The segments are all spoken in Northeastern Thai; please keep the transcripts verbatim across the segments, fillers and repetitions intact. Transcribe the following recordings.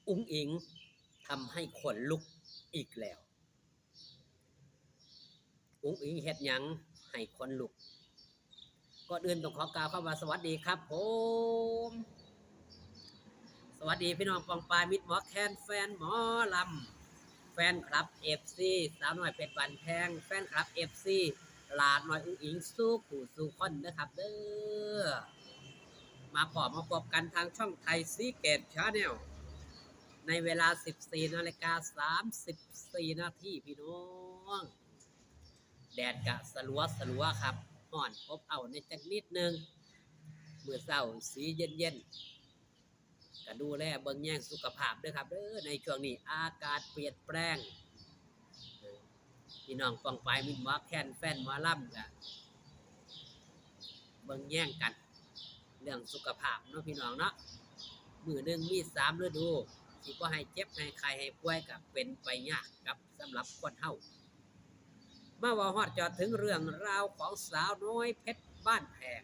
อุ๋งอิ๋งทำให้ขนลุกอีกแล้ว อุ๋งอิ๋งเฮ็ดหยังให้ขนลุก ก่อนอื่นต้องขอกล่าวคำว่าสวัสดีครับผม สวัสดีพี่น้องปองปายมิตรหมอแคนแฟนหมอลำ แฟนคลับเอฟซีสาวน้อยเพชรบ้านแพง แฟนคลับเอฟซีหลาน้อยอุ๋งอิ๋งสู่ผู้สู่คนนะครับเด้อ มาพบมาพบกันทางช่องไทยซีเกตชาแนล ในเวลาสิบสี่นาฬิกาสามสิบสี่นาทีพี่น้อง แดดกะสลัวสลัวครับ ฮ้อนอบอ้าวในจักนิดหนึ่ง มื้อเช้าสีเย็นๆ ก็ดูแลเบิ่งแยงสุขภาพเด้อครับเด้อ ในช่วงนี้อากาศเปลี่ยนแปลง พี่น้องปองปายมิตรหมอแคนแฟนหมอลำก็เบิ่งแยงกัน เรื่องสุขภาพเนาะพี่น้องเนาะ มื้อหนึ่งมีสามฤดู สิบ่ให้เจ็บให้ไข้ให้ป่วยก็เป็นไปยากครับ สำหรับคนเฮา มาเว้าฮอดจอดถึงเรื่องราวของสาวน้อยเพชรบ้านแพง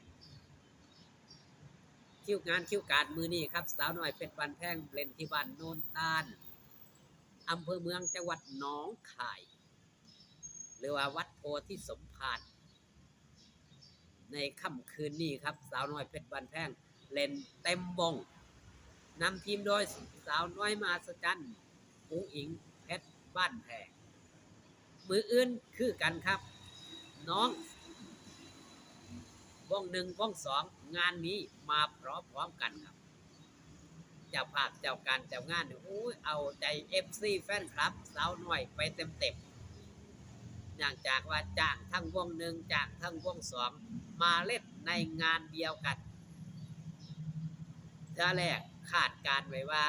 คิวงานคิวการมื้อนี้ครับ สาวน้อยเพชรบ้านแพงเล่นที่บ้านโนนตาล อำเภอเมืองจังหวัดหนองคาย หรือว่าวัดโพธิสมภาร ในค่ำคืนนี้ครับ สาวน้อยเพชรบ้านแพงเล่นเต็มวง นำทีมโดยสาวน้อยมหัศจรรย์ อุ๋งอิ๋งเพชรบ้านแพง มื้ออื่นคือกันครับ น้อง วงหนึ่งวงสอง งานนี้มาพร้อมๆกันครับ เจ้าภาพเจ้าการเจ้างานเนี่ย โอ้ย เอาใจเอฟซีแฟนคลับสาวน้อยไปเต็มๆ เนื่องจากว่าจ้างทั้งวงหนึ่ง จ้างทั้งวงสอง มาเล่นในงานเดียวกัน เทื่อแรกคาดการณ์ไว้ว่า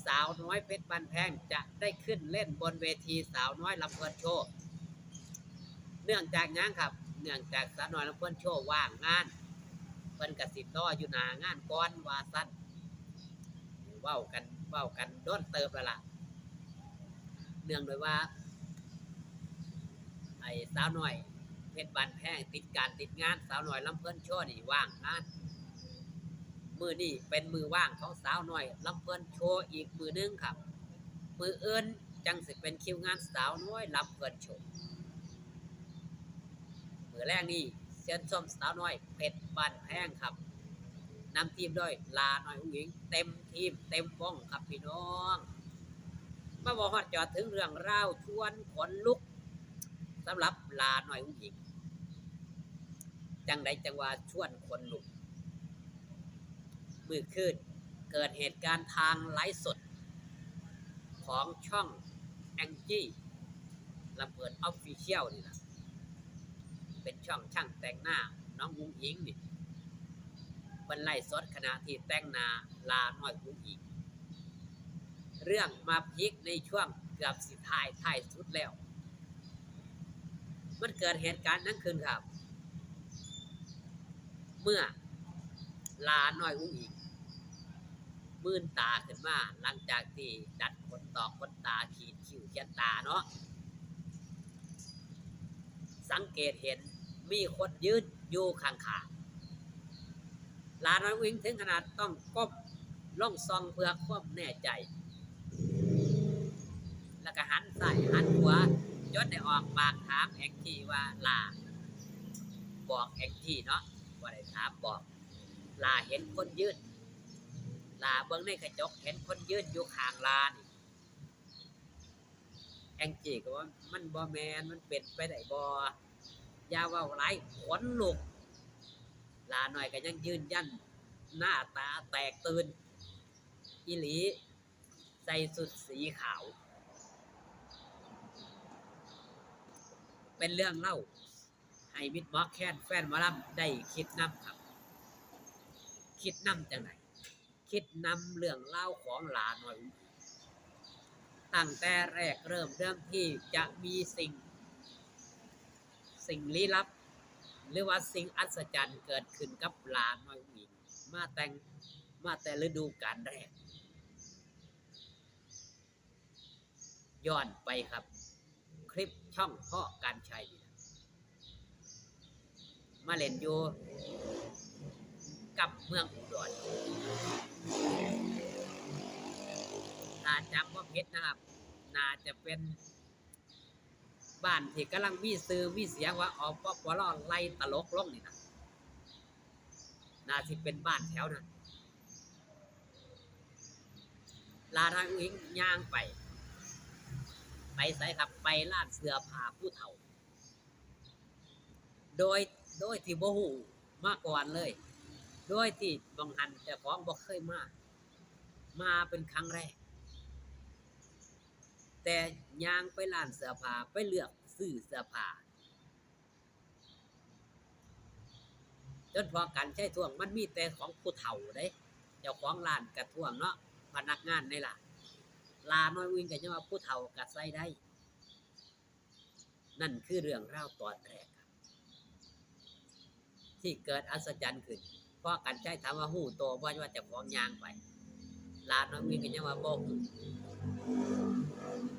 สาวน้อยเพชรบ้านแพงจะได้ขึ้นเล่นบนเวทีสาวน้อยลำเพลินโชว์ เนื่องจากหยังครับ เนื่องจากสาวน้อยลำเพลินโชว์ว่างงาน เพิ่นก็สิต่ออยู่หน้างานก่อนว่าซั่น เว้ากัน เว้ากันโดนเติบแล้วล่ะ เนื่องด้วยว่า ไอ้สาวน้อยเพชรบ้านแพงติดการติดงาน สาวน้อยลำเพลินโชว์นี่ว่างงาน มื้อนี้เป็นมื้อว่างของสาวน้อยลำเพลินโชว์อีกมื้อหนึ่งครับ มื้ออื่นจั่งสิเป็นคิวงานสาวน้อยลำเพลินโชว์ มื้อแลงนี้เชิญชมสาวน้อยเพชรบ้านแพงครับ นำทีมโดยหลาน้อยอุ๋งอิ๋ง เต็มทีมเต็มวงครับพี่น้อง มาเว้าฮอดจอดถึงเรื่องราวชวนขนลุก สำหรับหลาน้อยอุ๋งอิ๋ง จั่งใดจั่งว่าชวนขนลุก มื้อคืนเกิดเหตุการณ์ทางไลฟ์สด ของช่องแองจี้ลำเพลินออฟฟิเชียลนี่ล่ะ เป็นช่องช่างแต่งหน้าน้องอุ๋งอิ๋งนี่ เพิ่นไลฟ์สดขณะที่แต่งหน้าหลาน้อยอุ๋งอิ๋ง เรื่องมาพีคในช่วงเกือบสิท้าย ท้ายสุดแล้ว มันเกิดเหตุการณ์หยังขึ้นครับ เมื่อหลาน้อยอุ๋งอิ๋ง มื่นตาขึ้นมา หลังจากที่ดัดขนตอกขนตา ขีดคิ้วเขียนตาเนาะ สังเกตเห็นมีคนยืนอยู่ข้างๆ หลาน้อยอุ๋งอิ๋งถึงขนาดต้องก้มลงส่องเพื่อความแน่ใจ แล้วก็หันซ้ายหันขวา จนได้ออกปากถามแองจี้ว่า หล่า บอกแองจี้เนาะ บ่ได้ถาม บอก หล่าเห็นคนยืน หล่าเบิ่งในกระจกเห็นคนยืนอยู่ข้างหล่านี่ แองจี้ก็ว่า มันบ่แม่น มันเป็นไปได้บ่ อย่าเว้าหลาย ขนลุก หล่าน้อยก็ยังยืนยัน หน้าตาแตกตื่นอีหลี ใส่ชุดสีขาว เป็นเรื่องเล่าให้มิตรหมอแคนแฟนหมอลำได้คิดนำครับ คิดนำจั่งใด คิดนำเรื่องราวของหลาน้อยอุ๋งอิ๋ง ตั้งแต่แรกเริ่มเดิมทีจะมีสิ่ง สิ่งลี้ลับ หรือว่าสิ่งอัศจรรย์เกิดขึ้นกับหลาน้อยอุ๋งอิ๋ง มาแต่ง มาแต่ฤดูกาลแรก ย้อนไปครับ คลิปช่องพ่อการชัยนี่ล่ะ มาเล่นอยู่กับเมืองอุดร เ จำบ่ผิดนะครับ น่าจะเป็นบ้านที่กำลังมีชื่อมีเสียงว่า อปปล ไล่ตลกลงนี่นะ น่าสิเป็นบ้านแถวนั้น ลาน้อยอุ๋งอิ๋งย่างไป ไปไสครับ ไปร้านเสื้อผ้าผู้เฒ่า โดย โดยที่บ่ฮู้มาก่อนเลย โดยที่หม่องหั้นเจ้าของบ่เคยมา มาเป็นครั้งแรก แต่ย่างไปร้านเสื้อผ้า ไปเลือกซื้อเสื้อผ้า จนพ่อกรรณชัยท้วง มันมีแต่ของผู้เฒ่าเด้ เจ้าของร้านกะท้วงเนาะ พนักงานในร้าน ลาน้อยอุ๋งอิ๋งก็ยังว่าผู้เฒ่าก็ใส่ได้ นั่นคือเรื่องราวตอนแรกครับ ที่เกิดอัศจรรย์ขึ้น พ่อกรรณชัยถามว่า ฮู้โตบ่ว่าเจ้าของย่างไป ลาน้อยอุ๋งอิ๋งก็ยังว่าบ่ฮู้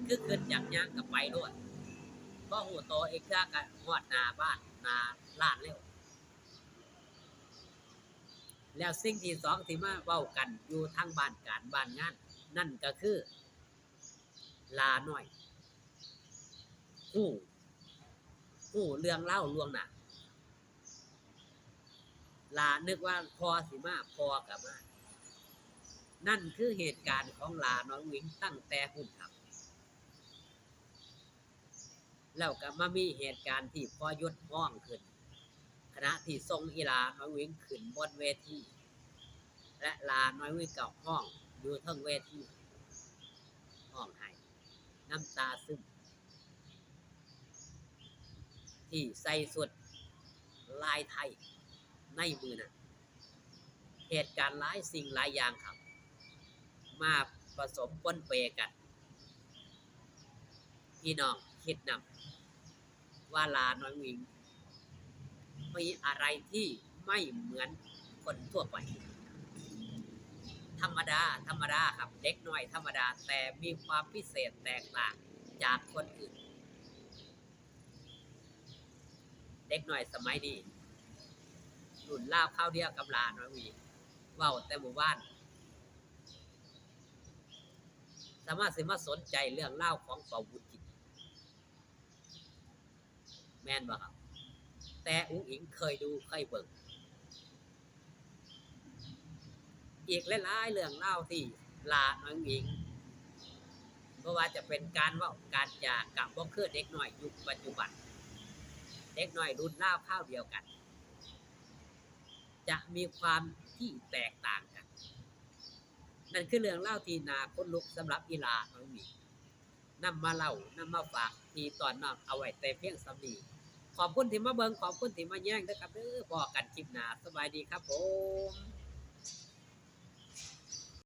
คือคิดอยากย่างก็ไปโลด พอฮู้โตอีกเทื่อก็ฮอดหน้าบ้าน หน้าร้านแล้ว แล้วสิ่งที่สองที่มาเว้ากันอยู่ทางบ้านการบ้านงาน นั่นก็คือ ลาน้อยฮู้ ฮู้เรื่องราวล่วงหน้า ลานึกว่าพ่อสิมา พ่อก็มา นั่นคือเหตุการณ์ของลาน้อยอุ๋งอิ๋งตั้งแต่พู้นครับ แล้วก็มามีเหตุการณ์ที่พ่อยุทธฮ้องขึ้น ขณะที่ส่งอีหลาน้อยอุ๋งอิ๋งขึ้นบนเวที และลาน้อยอุ๋งอิ๋งก็ฮ้องอยู่เทิงเวที ฮ้องไห้ น้ำตาซึม ที่ใส่ชุดลายไทยในมื้อนั้น เหตุการณ์หลายสิ่งหลายอย่างครับ มาผสมปนเปกัน พี่น้องคิดนำ ว่าลาน้อยอุ๋งอิ๋งมีอะไรที่ไม่เหมือนคนทั่วไป ธรรมดา ธรรมดาครับ เด็กน้อยธรรมดา แต่มีความพิเศษแตกต่างจากคนอื่น เด็กน้อยสมัยนี้ รุ่นราวคราวเดียวกับลาน้อยอุ๋งอิ๋ง เว้าแต่มื้อวาน สามารถสิมาสนใจเรื่องราวของเปาบุญจิต แม่นบ่ครับ แต่อุ๋งอิ๋งเคยดูเคยเบิ่ง อีกหลายๆเรื่องราวที่ลาน้อยอุ๋งอิ๋ง บ่ว่าจะเป็นการเว้าการจากะบ่คือเด็กน้อยยุคปัจจุบัน เด็กน้อยรุ่นราวคราวเดียวกัน จะมีความที่แตกต่างกัน นั่นคือเรื่องราวที่น่าขนลุกสำหรับอีหลาน้อยอุ๋งอิ๋ง นำมาเล่า นำมาฝากพี่ต้อนน้องเอาไว้แต่เพียงส่ำนี้ ขอบคุณที่มาเบิ่ง ขอบคุณที่มาแยงเด้อครับเด้อ พ้อกันคลิปหน้า สบายดีครับผม